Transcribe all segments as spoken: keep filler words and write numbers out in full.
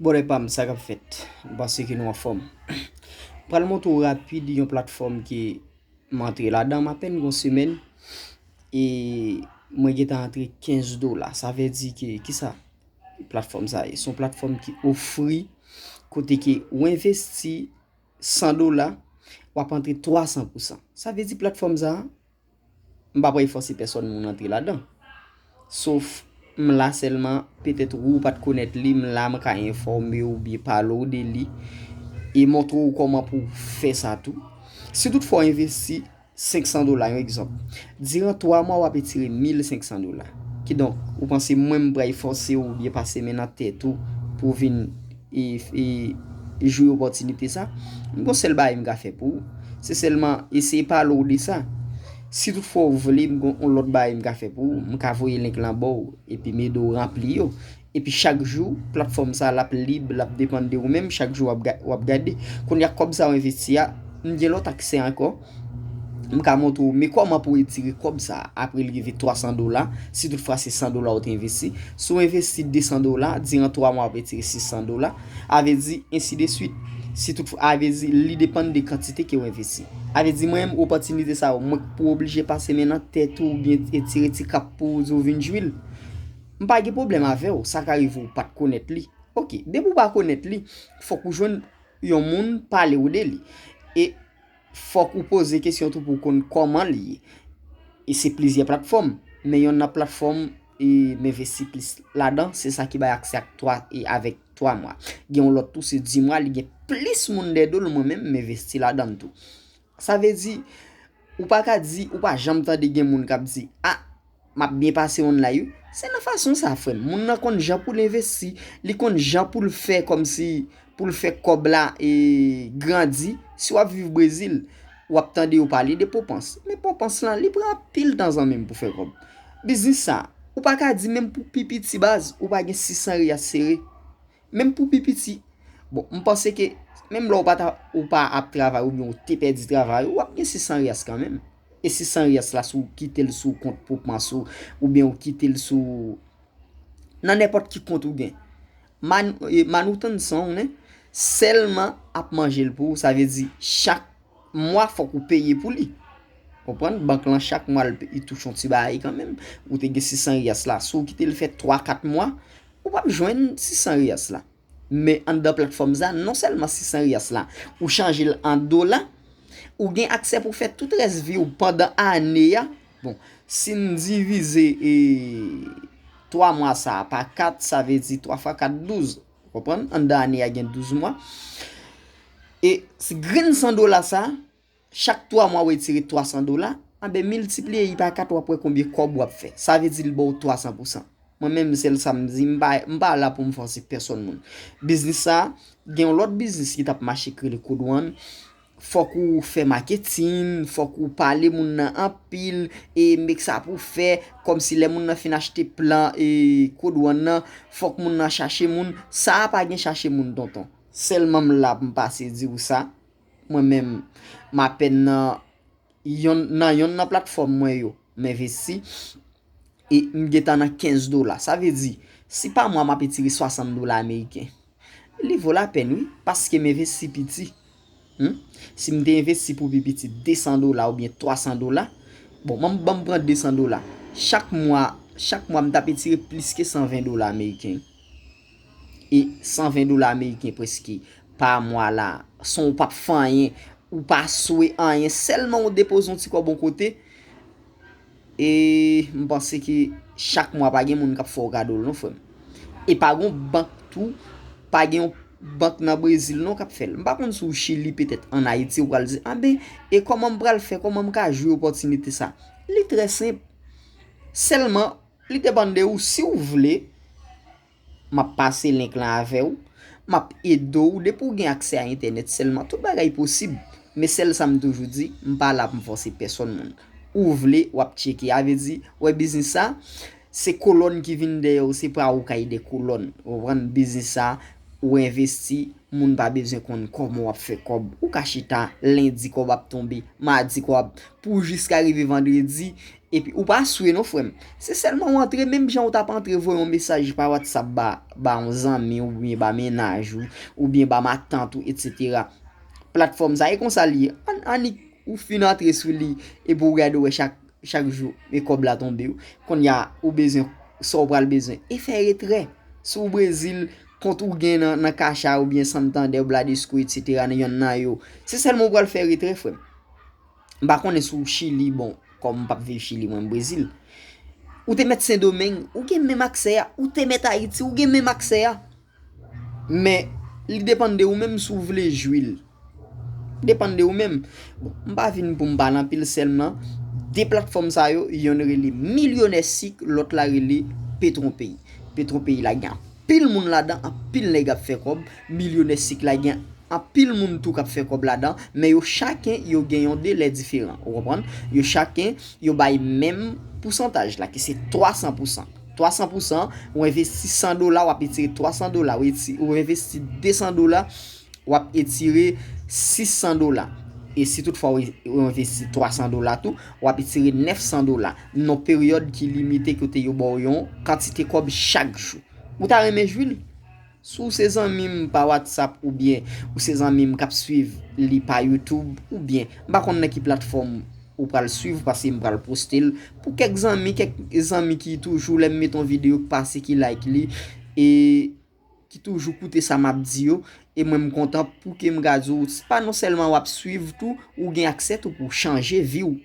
Brother pa m, sa k ap fèt? M panse ke nou anfòm. M pral montre w rapid yon platfòm ke m antre ladan m apèn gon semèn, e mwen gentan antre kenz dola. Sa vle di ke, kisa platfòm sa ye? Se yon platfòm ki ofri kote ke ou envesti san dola, w ap antre twa san pou san. Sa vle di platfòm sa a, m pa pral fòse pèsòn moun antre ladan. Sof, m la sèlman, petèt ou pa t konèt li, m la, m ka enfòme w oubyen pale w de li, e montre w kòman pou w fè sa tou. Si toutfwa w envesti senk san dola, yon egzanp, diran twa mwa, w ap etire mil senk san dola. Kidonk, ou panse mwen m pral fòse w oubyen pase men nan tèt ou pou w vin e, e jwi opòtinite sa? M gon sèl bagay m ka fè pou ou. Se sèlman eseye pale w de sa. Si toutfwa w vle, m gon yon lòt bagay m ka fè pou ou. M ka voye link lan ba w, epi m ede w ranpli yo. Epi chak jou, platfòm sa l ap lib, l ap depann de ou menm, chak jou w ap ga-, w ap gade. Kounye a, kòb sa w envesti a, m gen lòt aksè ankò. M ka montre w, men kòman pou w etire kòb sa a apre l rive twa san dola, si toutfwa se san dola w te envesti. Si w envesti de san dola, diran twa mwa w ap etire sis san dola, a vle di, ensi de swit. Si toutfwa, a vle di, li depann de kantite ke w envesti. A vle di, mwen menm, opòtinite sa yo, mwen k pou oblije pase men nan tèt ou oubyen etire ti kap pou w di w vin jwi l. M pa gen pwoblèm avè w, sa ka rive w pa t konèt li. Oke, depi w pa konèt li, fòk ou jwenn yon moun pale w de li. E fòk ou poze kesyon tou pou w konn kòman li ye. E se plizyè platfòm, men yonn nan platfòm e m envesti plis ladan, se sa ki bay aksè ak twa e avèk twa mwa. Gen yon lòt tou, se di mwa, li gen plis moun dèyè do l, mwen menm m envesti ladan l tou. Sa vle di, ou pa ka di, ou pa janm tande gen moun k ap di, a, m ap byen pase online wi. Se nan fason sa, frè m. Moun nan konn jan pou l envesti, li konn jan pou l fè kòmsi, pou l fè kòb la e grandi. Si w ap viv Brezil, w ap tande yo pale de Popans. Men Popans lan, li pran anpil tan zanmi m pou fè kòb. Biznis sa, ou pa ka di menm pou pi piti baz, ou pa gen sis san riyal sere. Menm pou pi piti. Bon, m panse ke menm lè w pa ta, ou pa ap travay oubyen w te pèdi travay ou, w ap gen sis san riyal kanmenm. E sis san riyal la, si w kite l sou kont Popans ou, oubyen w kite l sou, nan nenpòt ki kont ou gen. Man-, e, manutenson, nen, sèlman ap manje l pou ou, sa vle di chak mwa fòk ou peye pou li. Konprann? Bank lan chak mwa l pe-, li touche yon ti bagay kanmenm. Ou te gen sis san riyal la, si w kite l fè twa, kat mwa, ou p ap jwenn sis san riyal la. Men anndan platfòm sa, non sèlman sis san riyal la, ou chanje l an dola, ou gen aksè pou fè tout rès vi w pandan ane a. Bon, si n divize, e, twa mwa sa a pa kat, sa vle di twa fwa kat, douz. Ou konprann? Anndan ane a gen douz mwa. E si grenn san dola sa, chak twa mwa w retire twa san dola, anben miltipliye li pa kat, w ap wè konbyen kòb w ap fè. Sa vle di l ba w twa san pou san. Mwen menm, sèl sa m di, m pa, m pa la pou m fòse pèsòn moun. Biznis sa, gen yon lòt biznis ki t ap mache ki rele Code One. Fòk ou fè maketin, fòk ou pale moun nan anpil, e make sa pou fè, kòmsi lè moun nan fin achte plan e Code One nan, fòk moun nan chache moun. Sa a pa gen chache moun, tonton. Sèlman m la pou m pase di w sa. Mwen menm, m apèn nan yonn, nan yonn nan platfòm mwen yo, m envesti. E m gentan nan kenz dola. Sa vle di, si pa mwa m ap etire swasant dola ameriken, li vo lapèn, wi, paske m envesti piti. Hmm? Si m te envesti pou pi piti de san dola oubyen twa san dola, bon, ban m, ban m pran de san dola. Chak mwa, chak mwa, m t ap etire plis ke san ven dola ameriken. E san ven dola ameriken prèske pa mwa la, san w p ap fè anyen, ou pa swe anyen, sèlman w depoze yon ti kòb yon kote, e m panse ke chak mwa pa gen moun k ap fè w kado l non, frè m. E pa gen yon bank tou, pa gen yon bank nan Brezil non k ap fè l. M pa konn si w Chili, petèt ann Ayiti, ou pral di, anben, e kòman m pral fè, kòman m ka jwi opòtinite sa? Li trè senp. Sèlman, li depann de ou. Si w vle, m ap pase link lan avè w, m ap ede w. Depi w gen aksè a entènèt sèlman, tout bagay posib. Men sèl sa m toujou di, m pa la pou m fòse pèsòn moun. Ou vle, w ap tcheke. A vle di, wè biznis sa, se kolòn ki vin dèyè w, se pa ou k ede kolòn. Ou konprann? Biznis sa, ou envesti, moun pa bezwen konn kòman w ap fè kòb. Ou ka chita, lendi kòb ap tonbe, madi kòb ap, pou jiska rive vandredi, Epi ou pa swe non, frè m. Se sèlman w antre, menm jan ou t ap antre voye yon mesaj pa WhatsApp ba, ba yon zanmi w, oubyen ba mennaj ou, oubyen ba matant ou, etsetera. Platfòm sa, e konsa li ye. Annik ou fin antre sou li, epi ou gade, ou wè chak, chak jou, e kòb la tonbe w. Kounye a, ou bezwen, sa w pral bezwen. E fè retrè. Si w Brezil, kont ou gen nan, nan Cash App oubyen Santander, Bradesco, etsetera, nan yonn nan yo. Se sèlman ou pral fè retrè, frè m. M pa konnen si w Chili, bon, kòm m p ap viv Chili, mwen m Brezil. Ou te mèt Sendomeng, ou gen menm aksè a. Ou te mèt Ayiti, ou gen menm aksè a. Men, li depann de ou menm si w vle jwi l. Depann de ou menm. Bon, m pa vin pou m pale anpil sèlman. De platfòm sa yo, yonn rele Milyonè Sik, lòt la rele Petron Peyi. Petron Peyi la gen anpil moun ladan, anpil nèg ap fè kòb. Milyonè Sik la gen anpil moun tou k ap fè kòb ladan, men yo chaken, yo gen yon delè diferan. Ou konprann? Yo chaken, yo bay menm pousantaj la, ki se twa san pousan. Twa san pousan, ou envesti san dola, w ap etire twa san dola. Ou eti-, ou envesti de san dola, w ap etire sis san dola. E si toutfwa ou, ou envesti twa san dola tou, w ap etire nèf san dola. Nan peryòd ki limite kote yo ba w yon kantite kòb chak jou. Ou ta renmen jwi l? Si w se zanmi m pa WhatsApp oubyen ou se zanmi m k ap swiv li pa YouTube oubyen m pa konn nan ki platfòm ou pral swiv paske m pral poste l pou kèk zanmi, kèk zanmi ki toujou lè m mete yon videyo k pase ki like li e ki toujou koute sa m ap di yo e mwen m kontan pou ke m ka di w pa non sèlman w ap swiv tou, ou gen aksè tou pou w chanje vi w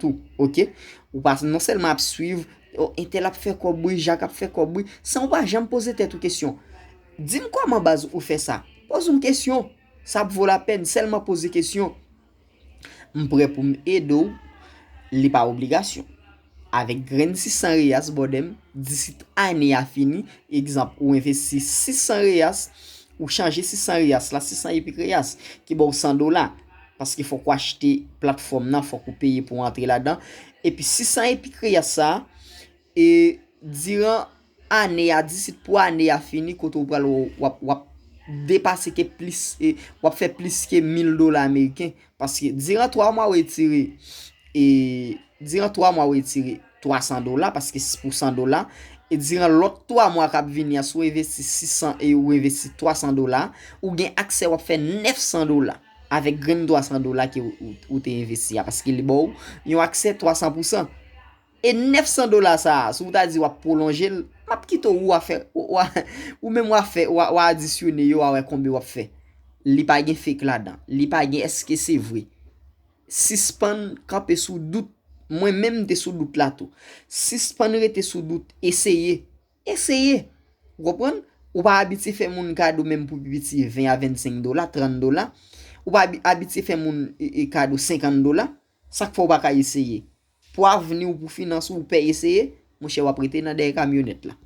tou, oke? Ou pa non sèlman ap swiv, o, entèl ap fè kòb wi, Jak ap fè kòb wi, san w pa janm poze tèt ou kesyon. Di m kòman baz ou fè sa? Poze yon kesyon. Sa ap vo lapèn, sèlman poze kesyon. M prè pou m ede w, li pa obligasyon. Avèk grenn sis san reyas, bòdè m, disit ane a fini, egzanp, ou envesti sis san reyas, ou chanje sis san reyas la, sis san epik reyas, ki ba w san dola. Paske fòk ou achte platfòm nan, fòk ou peye pou w antre ladan. Epi sis san epik reyas sa a, e diran ane a, disit pou ane a fini, kote w pral, w ap, w ap depase ke plis, e w ap fè plis ke mil dola ameriken. Paske diran twa mwa ou retire, e diran twa mwa ou retire twa san dola, paske s-, pou san dola, e diran lòt twa mwa k ap vini a, si w envesti sis san e ou envesti twa san dola, ou gen aksè w ap fè nèf san dola avèk grenn twa san dola ke ou, ou, ou te envesti a, paske li ba w yon aksè twa san pousan. E nèf san dola sa a, si w ta di w ap pwolonje l, m ap kite w, w a fè, w a, ou menm w a fè, w a, w a adisyone yo, w a wè konbyen w ap fè. Li pa gen fake ladan. Li pa gen èske se vre. Sispann kanpe sou dout. Mwen menm m te sou dout la tou. Sispann rete sou dout. Eseye. Eseye. Ou konprann? Ou pa abitye fè moun kado menm pou pi piti ven a vennsenk dola, trant dola. Ou pa abi-, abitye fè moun e, e kado senkant dola. Sa k fè w pa ka eseye? Pou avni w, pou finans ou, ou pè eseye, monchè, w ap rete nan dèyè kamyonèt la.